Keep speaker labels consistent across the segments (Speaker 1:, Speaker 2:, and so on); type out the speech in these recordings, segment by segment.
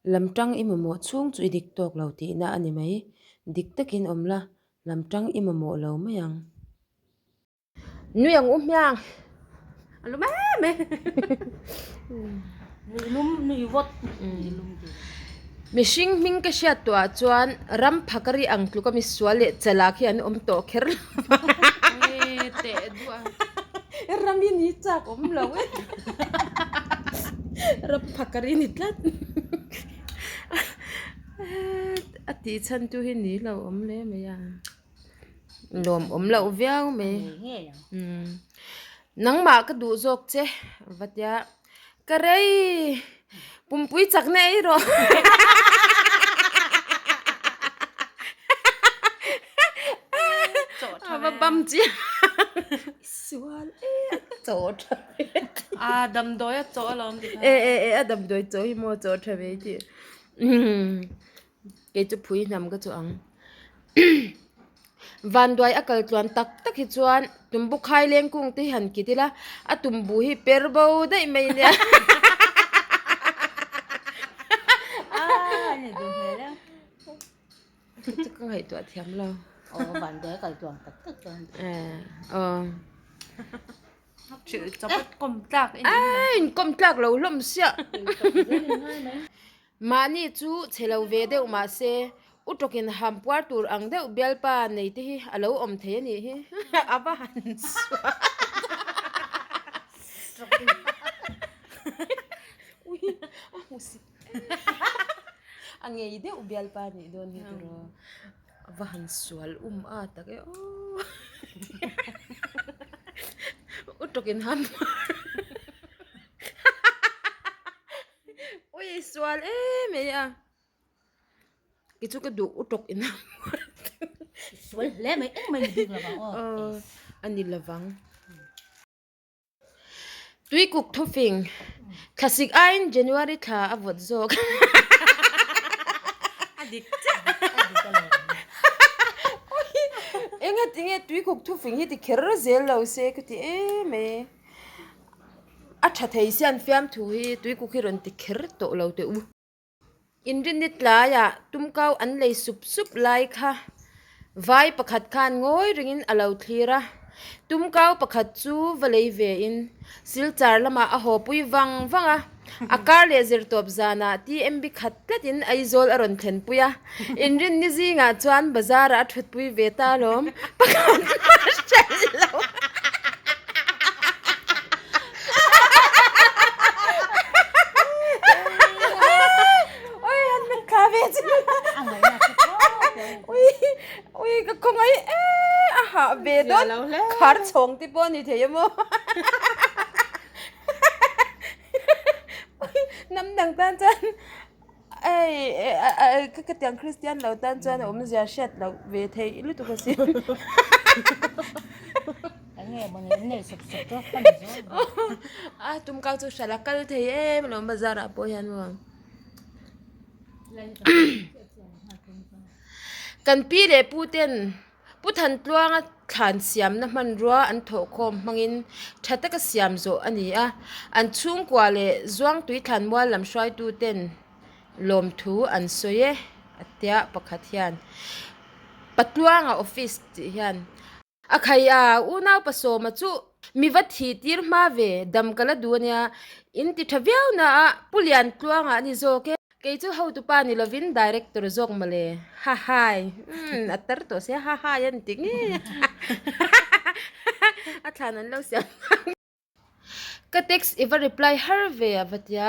Speaker 1: Lamtang i mamawh chhung chu i dik tawk lo tihna a ni mai. Dik takin awm la, lamtang i mamawh lo mai ang. Nui ang u hmiang.
Speaker 2: A lum em em. Nui lum, nui vawt.
Speaker 1: Mihring hming ka hriat tawhah chuan ram phakari ang tluka misual leh chalak hi an awm tawh kher lo.
Speaker 2: Teh duah.
Speaker 1: Ram hi ni chak awm lo e. Ram phakari ni tlat. A tih chhan tu hi ni lo awm hle mai a. Lawm awm loh viau mai. Nangmah ka duh zawk che va tia ka rei pumpui chakna ei rawh. A va bam chiang sual e a chaw tha ve.
Speaker 2: A damdawi a chaw alawm ti kha.
Speaker 1: E e e a damdawi chaw hi maw chaw tha ve tih. Kei chu phui hnam ka chu ang. Vanduai a kal tluan tak tak hi chuan tumbu khai leng kung te hi han kit ila a tumbu hi per bo daih mai nia.
Speaker 2: A ni duh hmel e.
Speaker 1: Chu ka ngaihtuah thiam lo.
Speaker 2: Aw vanduai a kal tluan tak tak chuan.
Speaker 1: Aw.
Speaker 2: Ai
Speaker 1: inkawm tlak lo hlawm siah. Mahni chu chhe lo ve deuh mahse u tawkin ham puar tur ang deuh bialpa nei te hi a lo awm thei a nih hi a va han sual ui a hmu si a ngei deuh bialpa nih dawn hi tiraw a va han sual um a tak e aw u tawkin ham puar Ui sual em mai a. Kei chu ka duh u tawk ina.
Speaker 2: Sual hle mai engmah ni bik lovang aw.
Speaker 1: Aw a ni lovang. Tuikuk thufing thlasik aiin January thla a vawt zawk.
Speaker 2: A dik chiah. A dik alawm.
Speaker 1: Enga tinge tuikuk thufing hi ti kher zel lo se ka ti em mai. A tha thei sian fiamthu hi tuikuk hi rawn ti kher tawh lo teh u. Inrinni tlaiah tumkau an lei sup sup lai kha vai pakhat khan ngawi ringin a lo thlir a. Tumkau pakhat chu va lei vein silchar lamah a haw pui vang vang a. A kar leh zirtawp zanah TMB khat tlatin Aizawl a rawn thlenpui a. Inrinni zingah chuan bazarah a thutpui ve ta alawm. Pakhat mah hre lo. Ui han mit thla ve chu. Ui ui ka khawngaih e a hah ve dawn khar chhawng te pawh a ni thei emaw. Ui hnam dang tan chuan Ei ka tiang Kristian lo tan chuan a awmzia hriat loh ve theih lutuk a sin.
Speaker 2: Enge mawni an nei sawp sawp chu ka ni zawk mai.
Speaker 1: A tumkau chu hralh a kal thei em alawm bazar ah pawh hian maw. Kan pi leh pu ten Pu Thantluanga thlan siamna hmanrua an thawhkhawm hmangin tha taka siam zawh a ni a, an chhungkua leh Zuangtui thlanmual lam hruaituten lawmthu an sawi e a tia pakhat hian Patluanga office tih hian a khai a, unau pasawma chu mi va thih tir hma ve dam ka la duh a nia, in ti tha viau na a Pu Liantluanga a ni zawk e. Kei chu hotupa ni lovin director zawk mawle. Hahai. Umm a tar tawh sia hahai an ti ngei a. A thlan an lo siam ang. Ka text i va reply har ve a va tia.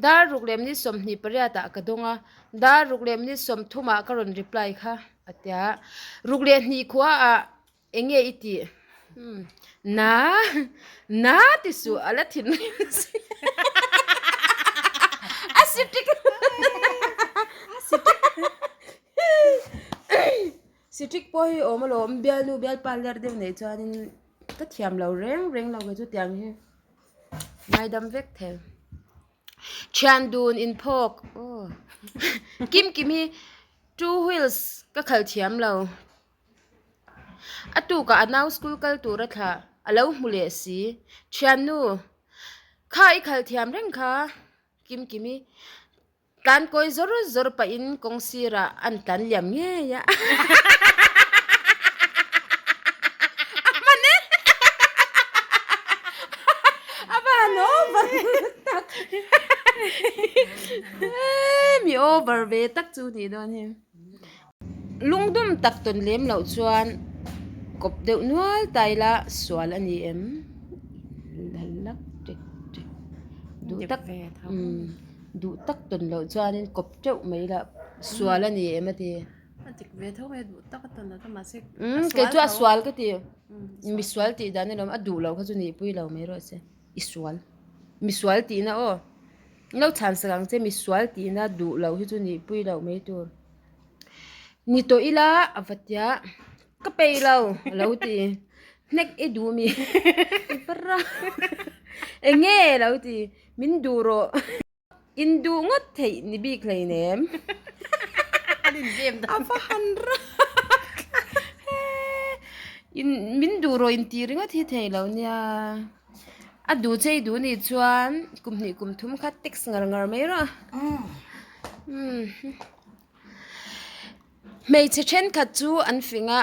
Speaker 1: Dar ruk leh minute 28 ah ka dawng a, dar ruk leh minute 30 ah ka rawn reply kha a tia. Ruk leh hnih khua ah Eng nge i tih? Umm. Na, na ti suh a la thinrim si. A si ṭik. A si ṭik. Si ṭik pawh hi awm alawm, bialnu bialpa ler deuh neih chuanin ka thiam lo reng reng lo kei chu tiang hi. Ngaidam vek thei. Thian dun inphawk aw Kim Kim hi two wheels ka khalh thiam lo. A tukah a nau school kal tur a thlah a lo hmu leh si. Thiannu, kha i khalh thiam reng kha Kimkimi. Tlan kawi zawr zawr pahin kawng sirah an tlan liam ngei a. A hman e! A va han over tak! Mi over ve tak chu nih dawn hi. Lungdum tak tawn lem loh chuan kawp deuh nual ta ila sual a ni em? Duh tak duh tak tawn loh chuanin kawp teuh mai ila sual a ni em a ti.
Speaker 3: A dik ve tho mai duh tak a tawn loh chuan mahse
Speaker 1: kei chu a sual ka ti. Misual tih dan a ni lo a duh loh kha chu nihpui lo mai rawh se i sual misual tihna aw. Lo chhan sak ang che misual tihna duh loh hi chu nihpui loh mai tur. Ni tawh ila a va tia ka peih lo a lo ti hnek i duh mi i va ra eng nge a lo ti min duh rawh in duh ngawt theih ni bik hleinem a va han ra in min duh rawh in tih ringawt hi thei lo nia. A duh chei duh nih chuan kum hnih kum thum kha text ngar ngar mai rawh hmeichhe thenkhat chu an fing a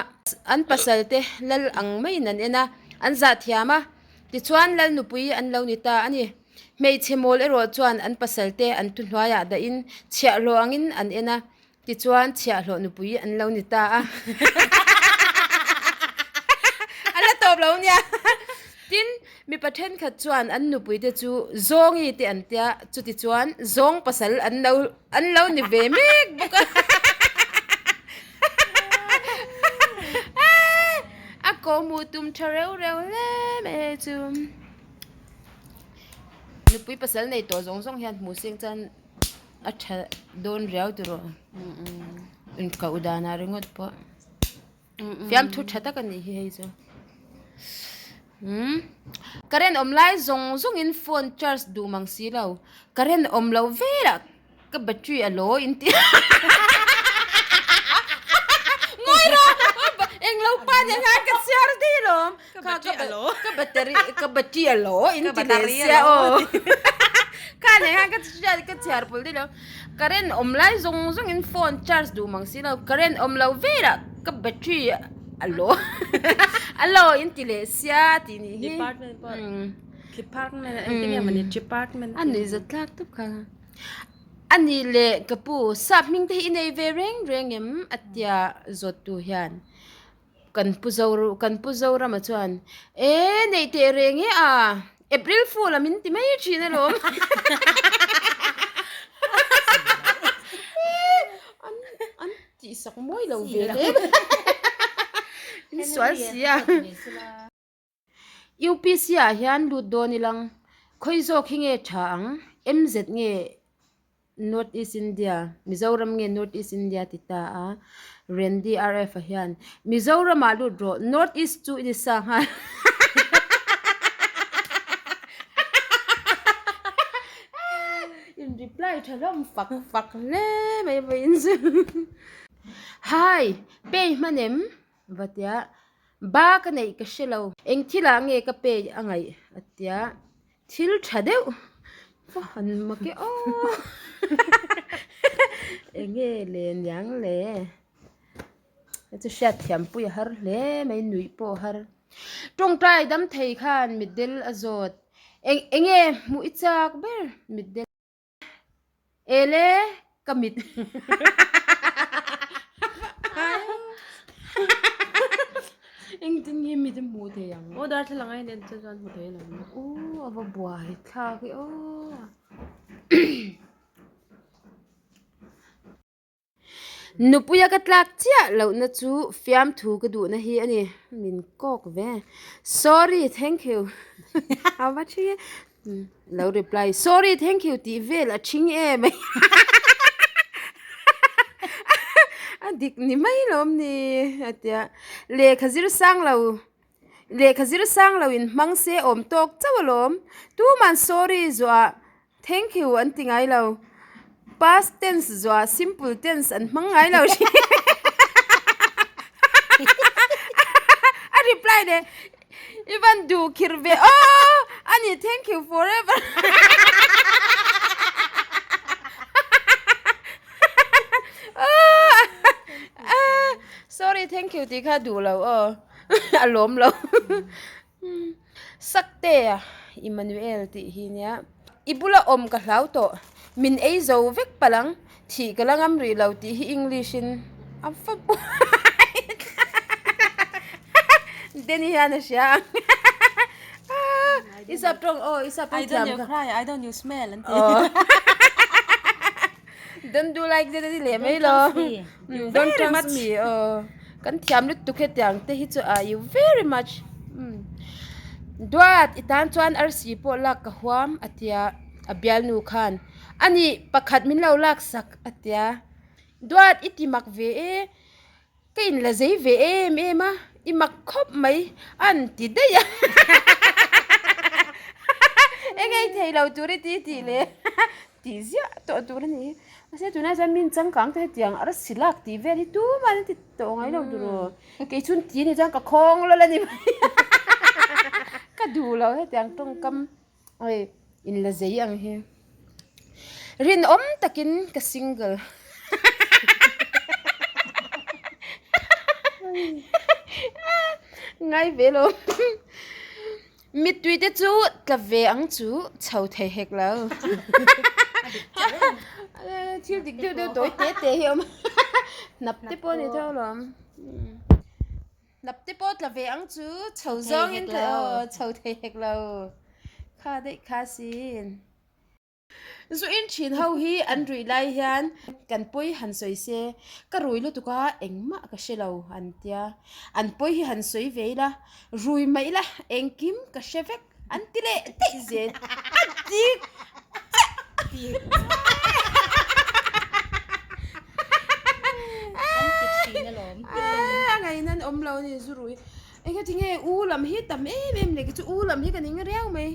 Speaker 1: an pasal te lal ang maiin an en a an zah thiam a tichuan lal nupui an lo ni ta a ni hmeichhe mawl erawh chuan an pasal te an thuhnuaiah dahin chhiahhlawh angin an en a Tichuan chhiahhlawh nupui an lo ni ta a. A la tawp lo nia. Tin, mipa thenkhat chuan an nupuite chu Zawngi te an tia, chutichuan Zawng pasal an lo an lo ni ve mek bawk a. A kawhhmuh tum tha reu reu hle mai hei chu. Nupui pasal nei tawh zawng zawng hian hmuh seng chuan A tha dawn riau tiraw inkauh danah ringawt pawh fiamthu tha tak a nih hi hei chu umm current awm lai zawng zawngin phone charge duh mang si lo current awm loh velah ka battery a lo in ti ngawi rawh englo pa nen khan ka chhiar daih alawm.
Speaker 3: Ka battery a lo.
Speaker 1: Ka battery ka battery a lo in ti leh sia aw. Kha nei khan ka hriat ka chhiar pul daih lo. Current awm lai zawng zawng in phone charge duh mang si lo. Current awm lo velah ka battery a lo a lo in ti leh sia tih nih hi.
Speaker 3: Department pawh department engtin nge mawni department.
Speaker 1: A nuihzat thlak tawp kha. A nih leh ka pu sap hming te hi i nei ve reng reng em a tia zawt tu hian. Kan pu Zo kan pu Zorama chuan E neih teh reng e a, April Fool a min ti mai thin alawm. An an tihsak mawi lo ve hle. In sual si a. UPC ah hian lut dawn ilang khawi zawk hi nge tha ang MZ nge North East India, Mizoram nge North East India ti ta a, Randy RF a hian Mizoram ah lut rawh, North East chu i ni sa nghal. In reply tha hlawm fak fak hle mai vawiin chu. Hi, pay hman em? Va tia, ba ka neih ka hre lo. Eng thil ah nge ka pay a ngaih? A tia. Thil tha deuh va han mak e aw eng nge le niang le chu hriat thiam pui a har hle mai nuih pawh a har tawngtai dam thei khan mitdel a zawt eng eng nge hmuh i chak ber mitdel. Ele ka mit engtin nge mit a hmuh thei ang
Speaker 3: aw darthlalang a inen chu chuan hmu thei a lo
Speaker 1: aw a va buai thlak e aw Nupuia ka tlak chiah lohna chu fiamthu ka duhna hi a ni. Min kawk ve. Sorry, thank you. A va thing e. Lo reply, sorry, thank you tih vel a thing em ai. A dik ni mai lawm ni a tia. Lehkha zir sang lo, lehkha zir sang lo in hmang se awm tawk chauh alawm. Tuman sorry zuah Thank you an ti ngai lo. Past tense zuah simple tense an hmang ngai lo hri. A reply leh i van duh khir ve aw a ni thank you forever. Thank you tih kha duh lo aw a lawm lo. Saktea Emmanuel tih hi nia. I bula awm ka hlau tawh. Min ei zo vek palh ang. Thih ka la ngam rih lo tih hi English in a va buai Danny hian a hria ang. I sap tawng aw i sap tawng thiam kha.
Speaker 3: I don't you cry, I don't you smell an ti.
Speaker 1: Don't do like that a ti leh mai lo. Don't trust me aw. Kan thiam lutuk hetiang te hi chu a you very much. Duat i tan chuan arsi pawh lak ka huam a tia a bialnu khan ani pakhat min lo lak sak a tia. Duat i ti mak ve e. Ka in la zei ve em em a, i mak khawp mai a an ti daih a. Eng ei thei lo tur i ti tih leh tih ziah tawh tur a ni. Mahse tunah chuan min changkang te hetiang arsi lak tih vel hi tumah an ti tawh ngai lo tur aw. Kei chhun ti anih chuan ka khawng lawlh a ni mai. Ka duh lo hetiang tawngkam hei in la zei ang hi. Rinawm takin ka single. Ngai ve lo. Mittui te chu tla ve ang chu chho thei hek lo. Thil dik deuh deuh tawi te te hi a awm a. Hnap te pawh a ni tho alawm. Hnap te pawh tla ve ang chu chho zawngin chho thei hek lo. Kha daih kha sin. Zu in thin ho hi an ruih lai hian kan pawi han sawi se, ka rui lutuk a engmah ka hre lo an tia, an pawi hi han sawi ve ila, rui mai ila engkim ka hre vek an ti leh daih zel a dik chiah.
Speaker 2: An ti thin alawm.
Speaker 1: A ngaihna an awm lo a ni zu rui. Engati tinge u lam hi tam em em leh keichu u lam hi ka ning riau mai.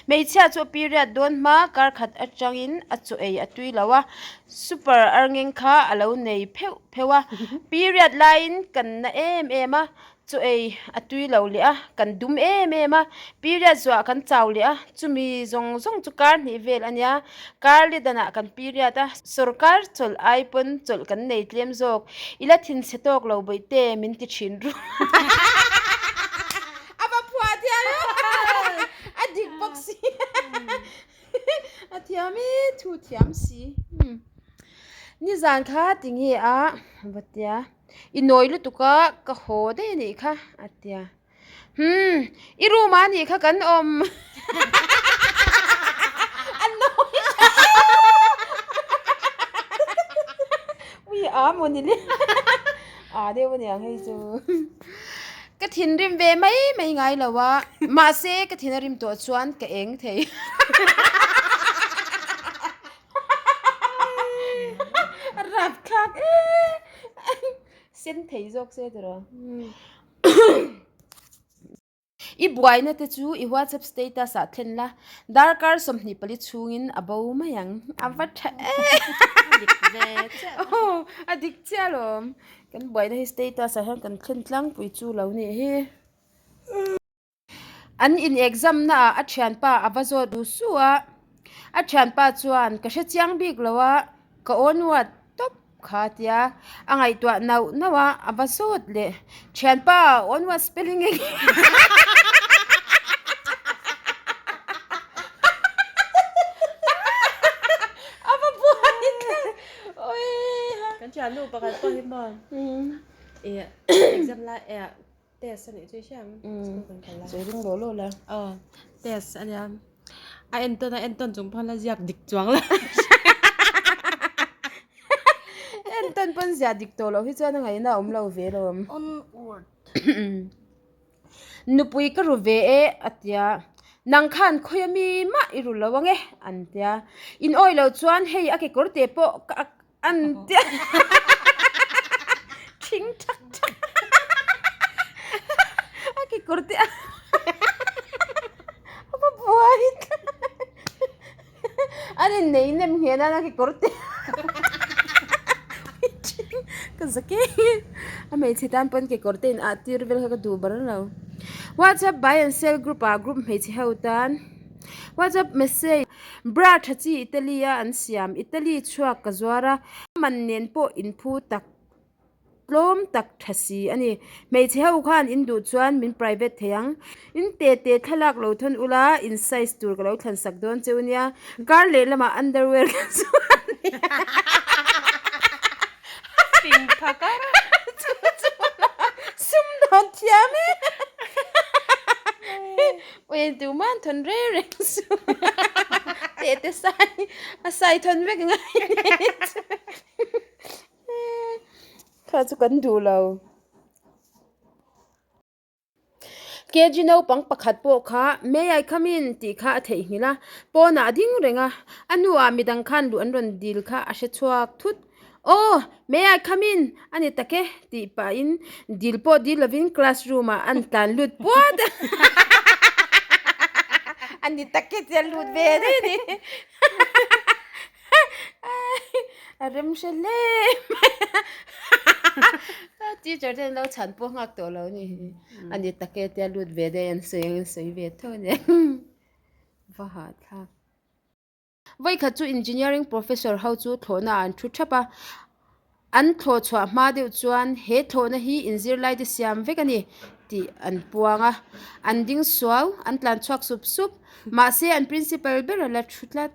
Speaker 1: Hmeichhia chu a period dawn hma kar khat atangin a chaw ei a tui lo a, super arngeng kha a lo nei pheuh pheuh a, period laiin kan na em em a, chaw ei a tui lo leh a, kan dum em em a, period zuah kan chau leh a, chumi zawng zawng chu kar hnih vel a nia, kar li danah kan period a, sawrkar chawlh ai pawn chawlh kan nei tlem zawk, i la thinchhe tawk lo bawihte min ti thin ru. A va phuah thiam em a dik bawk si a thiam e thu thiam si nizan kha tinge a va tia i nawi lutuk a ka haw daih a nih kha a tia hmm i room ah nih kha kan awm a nawi tha ui a maw ni le a deuh a niang hei chu. Ka thinrim ve mai mai ngai lo a, mahse ka thin a rim tawh chuan ka eng thei. A rap thlak e, sen thei zawk se tiraw. I buaina te chu i WhatsApp status ah thlen la, darkar 24 chhungin a bo mai ang. A va tha em!
Speaker 3: A dik ve chiah.
Speaker 1: Aw, a dik chiah alawm. Kan buaina hi status ah hian kan thlen tlangpui chu lo nih hi. An in exam na ah a thianpa a va zawt duh su a, a thianpa chuan ka hre chiang bik lo a, ka awn uat tawp. Kha tia a ngaihtuah nauh nauh a, a va zawt leh. Thianpa, on what spelling eng A va buai tlat. Awii.
Speaker 3: Kan thiannu pakhat pawh hi maw ih exam lai eh test a nih chu i hria ang school kan kal lai.
Speaker 1: Sawi ring law law la.
Speaker 3: Aw test a nia. A entawn a entawn chung pawn a ziak dik chuang lo.
Speaker 1: Entawn pawn ziah dik tawh loh hi chuan a ngaihna a awm lo ve lo.
Speaker 2: Onward.
Speaker 1: Nupui ka ru ve e a tia. Nang khan khawi ami mah i ru lo ang e an tia. In awih loh chuan hei a kekawr te pawh ka ak an tia. Thing thak thak. A kekawr te a A va buai tlat. An innei nem ngheh nan a kekawr te Ka zak e. A hmeichhe tan pawn kekawr te in ah tir vel kha ka duh ber lo. WhatsApp buy and sell group ah group hmeichhe ho tan WhatsApp message Bra tha chi Italy a an siam Italy chhuak ka zuar a man nen pawh inphu tak. tlawm tak tha si a ni. Hmeichhe ho khan in duh chuan min private thei ang. In te te thlalak lo thawn ula in size tur ka lo thlan sak dawn cheu nia. Kar leh lamah underwear ka chuan nia.
Speaker 3: Fing phakar.
Speaker 1: Chu chuan a sum dawn thiam e. Ui tuman thawn reng reng su. Te te sai a sai thawn vek ngai nia. Kha chu kan duh lo. KG naupang pakhat pawh kha May I come in tih kha a theihnghilh a, pawnah a ding reng a, a hnuah midang khan luh an rawn dil kha a hre chhuak thut. Aw, May I come in a ni tak e tih pahin dil pawh dil lovin classroom ah an tlan lut puat a. A ni tak e tih a lut ve daih a ni. A rem hre hle mai a teacher ten lo chhan pawh nghak tawh lo ni a ni tak e tia lut ve daih an sawi ang an sawi ve tho a nia va hahthlak vawikhat chu engineering professor ho chu thlawhna ah an thu thap a an thlawh chhuah hma deuh chuan he thlawhna hi inzirlai te siam vek a ni tih an puang a an ding suau an tlan chhuak sup sup mahse an principal ber a la thu tlat.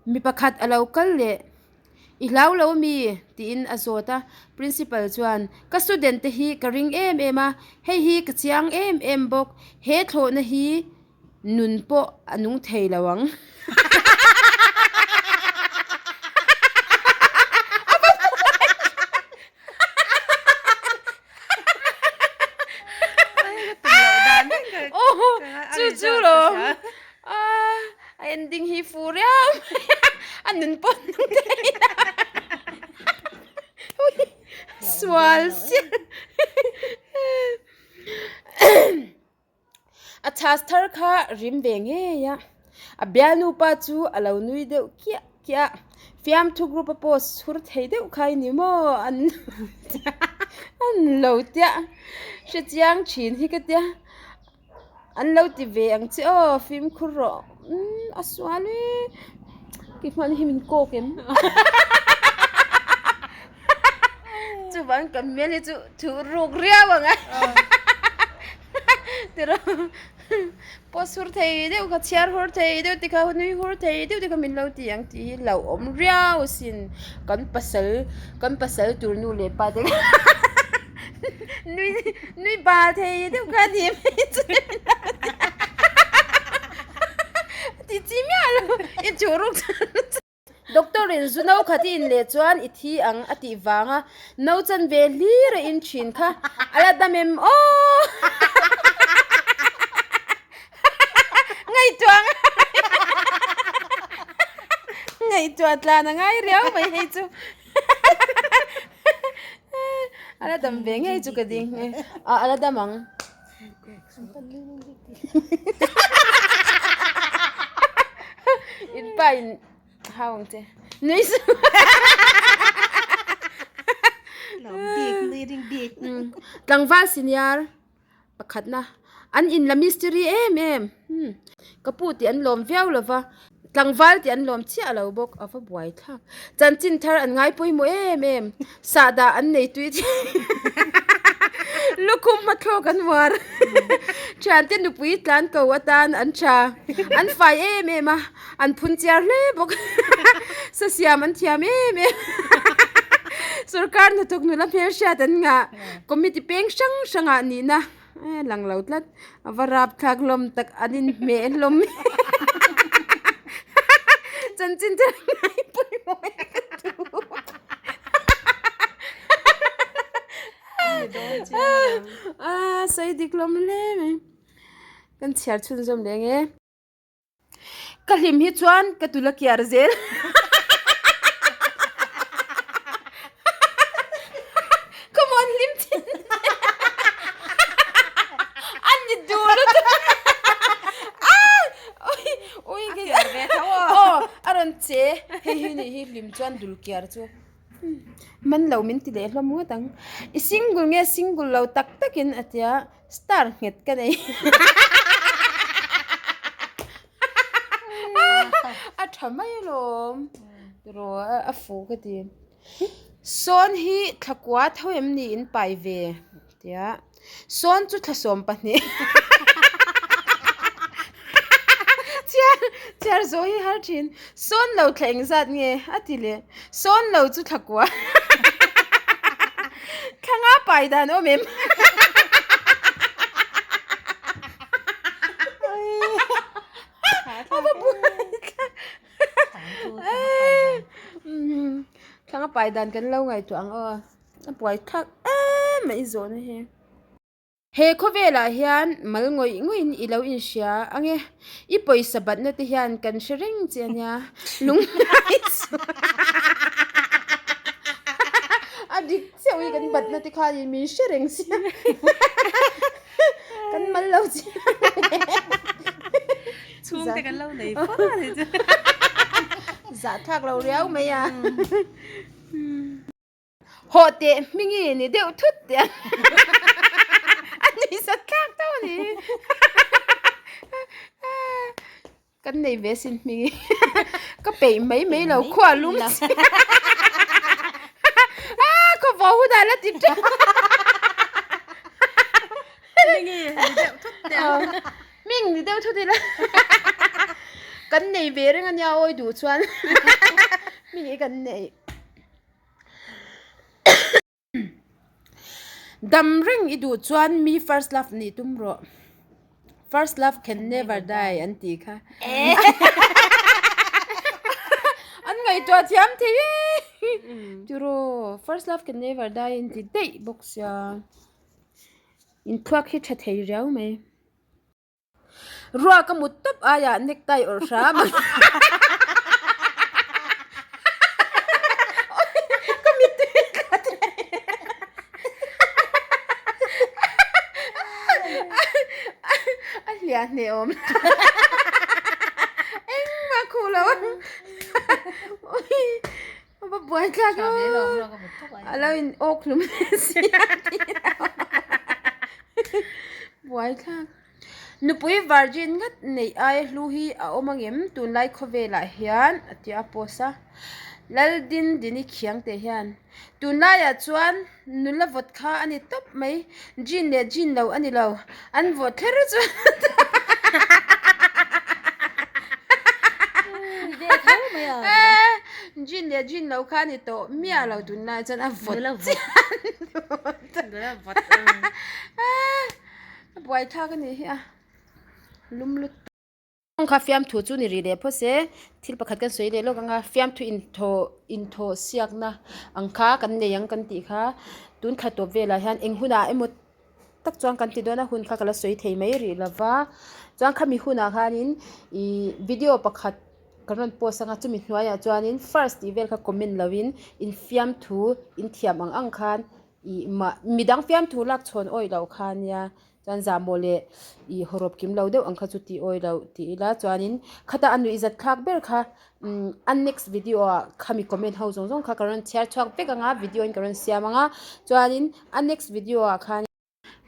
Speaker 1: Mi pakhat a lo kal leh, I hlau lo mi? tiin a zawt a. Principal chuan, Ka student te hi ka ring em em a, hei hi ka chiang em em bawk, he thlawhna hi nun pawh a nung thei lo ang. Chu chu lo. A ending hi fu riau mai a, a nun pawh a nung thei a. Sual sial. A chhas thar kha rim ve ngei a, a bialnu pa chu a lo nui deuh kiah kiah a, fiamthu group a post chhur thei deuh kha i ni maw an an lo tia hrechiang thin hi ka tia. An lo ti ve ang che aw fimkhur rawh umm a sual e ti hman hi min kawk em chuvang kan hmel hi chu thuh ruk riau ang a tiraw post hur thei deuh kha chhiar hur thei deuh te kha nui hur thei deuh te kha min lo ti ang tih hi hlauhawm riau asin kan pasal kan pasal tur nu leh pa te kha. Nui nui bal thei deuh kha ni mai chu ti chi miah lo i chuh ruk Doctor in zu no khat i in leh chuan i thi ang a tih vang a no chan ve hlir a in thin kha a la dam em aw ngaihtuah ngai ngaihtuah tlan a ngai riau mai hei chu. A la dam ve ngei chu ka ding a a la dam ang. In pa in hau ang che. Nui su.
Speaker 2: Nui ring bik.
Speaker 1: Tlangval senior. Pakhatna, an in la mystery em em. Hmm. Ka pu tih an lawm viau lo va, tlangval tih an lawm chiah lo bawk, a va buai thlak. Chanchin thar an ngai pawimawh em em. Sahdah an nei tui thei. Lukhum hmathlawk an uar. Thiante nupui tlan ko atan an tha. An fai em em a, an phun chiar hle bawk. Sasiam an thiam em em. Sorkar hnathawk nula hmelhriat an ngah. Committee peng hrang hrangah nihna lang lo tlat a va rap thlak hlawm tak an inhmeh hlawm chanchin chu ngai pawimawh e ka duh a sawi dik hlawm hle mai kan chhiar chhunzawm leh ang e. Ka hlim hi chuan ka tula kiar zel. Come on hlim thin. An ni duh lutuk. Ah! Ui ui
Speaker 3: A kiar ve tho aw.
Speaker 1: Aw a rawn che hei hi nih hi hlim chuan dul kiar chu. Man lo min ti leh hlawm ngawt ang. I single nge single lo tak takin a tia. Star nghet ka nei. A tha mai alawm. Tiraw a fuh ka ti. Sawn hi thlakua tho em ni in pai ve? Tia sawn chu thla 12 chhiar chhiar zawh hi har thin. Sawn lo thla engzat nge a ti leh sawn lo chu thla kua thla nga pai dan awm em? Thla nga pai dan kan lo ngaihtuah ang aw. A buai thlak em mai zawhna hi. He khawvelah hian mal ngawih ngawih in i lo inhria ang e. I pawisa batna te hian kan hre reng che a nia. Lungngai chu a dik chiah ui kan batna te khanin min hre reng sia. Kan mal lo chiah.
Speaker 3: Chhungte kan lo nei fo a ni chu.
Speaker 1: Zahthlak lo riau mai a. Haw teh hmingi ni deuh thut teh a a ni sa thlak tho a ni. Kan nei ve sin hmingi ka peih mai mai lo khuah lum chi a khaw vawh hunah la ti teuh
Speaker 3: Hmingi ni deuh thut teh a
Speaker 1: Hming ni deuh thut ila kan nei ve reng a nia awi duh chuan hmingi kan nei. Dam reng i duh chuan mi first love nih tum rawh. First love can never die an tih kha. An ngaihtuah thiam thei e. Tiraw first love can never die an ti daih bawk sia. Inthluak hi tha thei riau mai. Ruak a mut tawp aiah necktie awrh hram ang. Ka mittui tla thei. A hliah hneh awm. Engmah khuh lo ang. A va buai thlak a. A lo in awk hlum sia. Buai thlak. Nupui virgin ngat neih aia hlu hi a awm angem tunlai khawvelah hian a ti a post a. Laldin Dini Khiangte hian tunlaiah chuan nula vawt kha a ni tawp mai jean leh jean lo a ni lo an vawt thler chuan jean leh jean lo kha a ni tawh miah lo tunlaiah chuan a vawt chian. A buai thlak a nih hi a lum lut tawk kha fiamthu chu ni rih leh phawt se thil pakhat kan sawi leh lawk ang a fiamthu inthawh inthawh siakna ang kha kan nei ang kan tih kha tun thla tawp velah hian eng hunah emaw tak chuan kan ti dawn a hun kha ka la sawi thei mai rih lo va chuan khami hunah khanin ih video pakhat kan rawn post ang a chumi hnuaiah chuanin first tih vel kha comment lovin infiamthu inthiam ang ang khan. Ih mah midang fiamthu lak chhawn awih loh kha ania chuan zahmawh leh ih hawrawp kim lo deuh ang kha chu tih awih loh tih ila chuanin khata a nuih zat thlak ber kha umm a next video ah khami comment ho zawng zawng kha ka rawn chhiar chhuak vek ang a video in ka rawn siam ang a chuanin a next video ah khan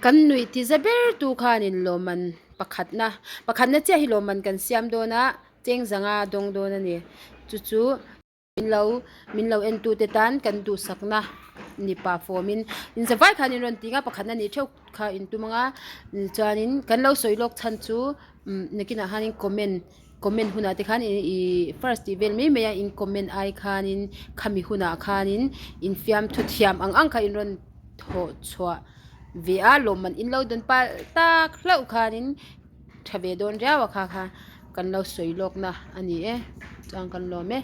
Speaker 1: kan nuih ti za ber tu khanin lawmman pakhatna pakhatna chiah hi lawmman kan siam dawn a cheng zanga dawng dawn a ni chu chu. Min lo min lo en tute tan kan duhsakna ni pah fawm in in zavai khan in rawn ti nga pakhat na nih theuh kha in tum anga chuanin kan lo sawi lawk chhan chu umm nakinah khanin comment comment hunah te khan ihh first tih vel mai mai a in comment ai khanin khami hunah khanin in fiamthu thiam ang ang kha in rawn thawh chhuah ve a lawmman in lo dawn pal tak hlauh khanin. Tha ve dawn riau a kha kha kan lo sawi lawk na a ni e chuan kan lawm e.